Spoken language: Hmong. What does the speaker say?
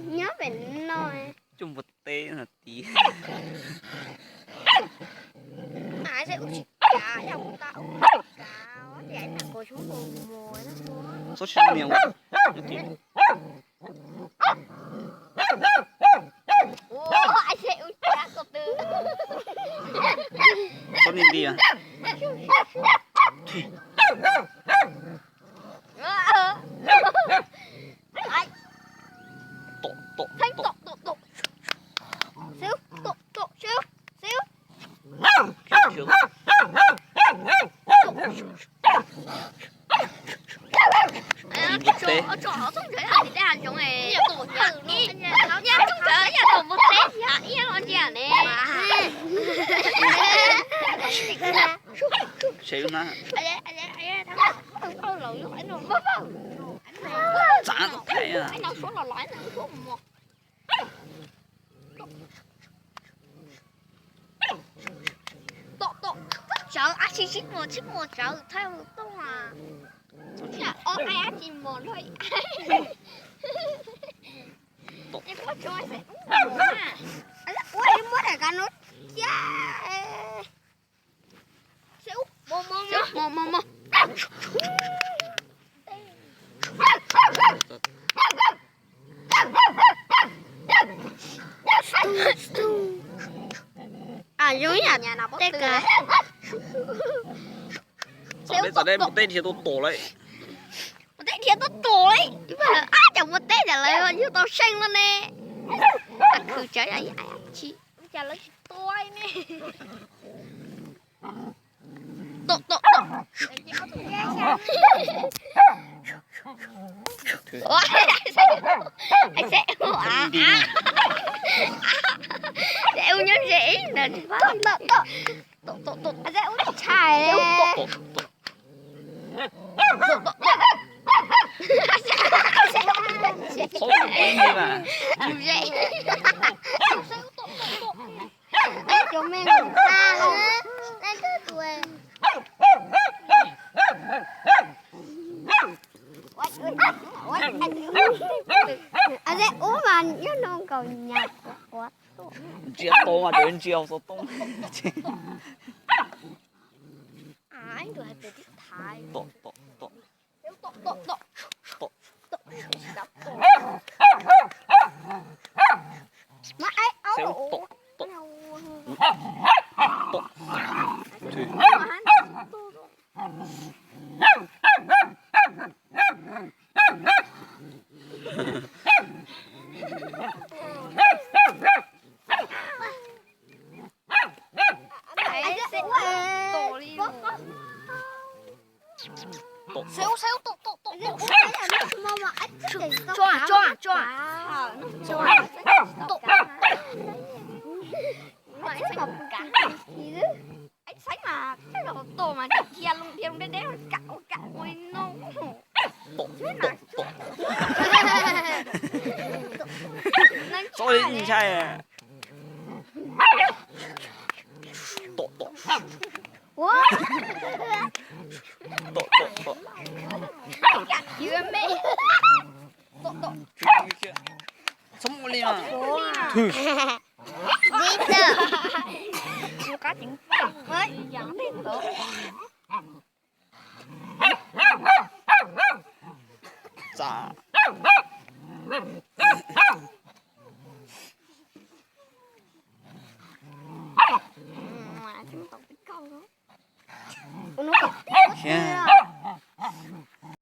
nyob pem no. Coj mus teb no tib. Mas seb ua tsis kav, yog kuv tau ua tsis kav, tias ib tag kuv tsis muaj mus. Txhob tsis nias ua. Ua seb ua cas ko tw. Txhob nias nti. Tom tom tom. Xwb, tom tom xwb, xwb. Tsoom hov tsoom ntawd yog tim tej hav zoov, ib yam tsoom ntawd yog tom mus teb thiab ib yam los ntsia ne. Txav thaij. Tom tom, tsawv ab tsi sib muag sib muag tsawv thaij mus tuaj mas. Ob ab tsi mos luaj. Ua muab daim kav no cia. Mos mos mos. Zoo yam tej kav. Txom deb txom deb, mus teb dhia tuaj tom lawm. Mus teb dhia tuaj tom lawm. Ab, cas mus teb cas lawv yug tau seej no ne. Khwv tsawv tsis. Tom tom tom. Seb ua nyob ze ib ntawd tsis pab. Tom tom tom. Seb ua tshais. Mus ze. Cov me nyuam tag, ub mas nyob no nkaus nyas quav quav. Ntsia tau mas cov ntsia xov tooj. Tom tom tom. Tom tom tom. Tom. Xeeb tom tom. Tom. Tom tom. Tso tso tso. Tom. Ib xeeb mas tej zaum tom mas dhia loo dhia loo deb deb ua kam ua kam ua li no. Tom tom tom. Txhob ntshai. Tom tom. Tom tom tom. Txhob muaj li mas. Txav. Khiav.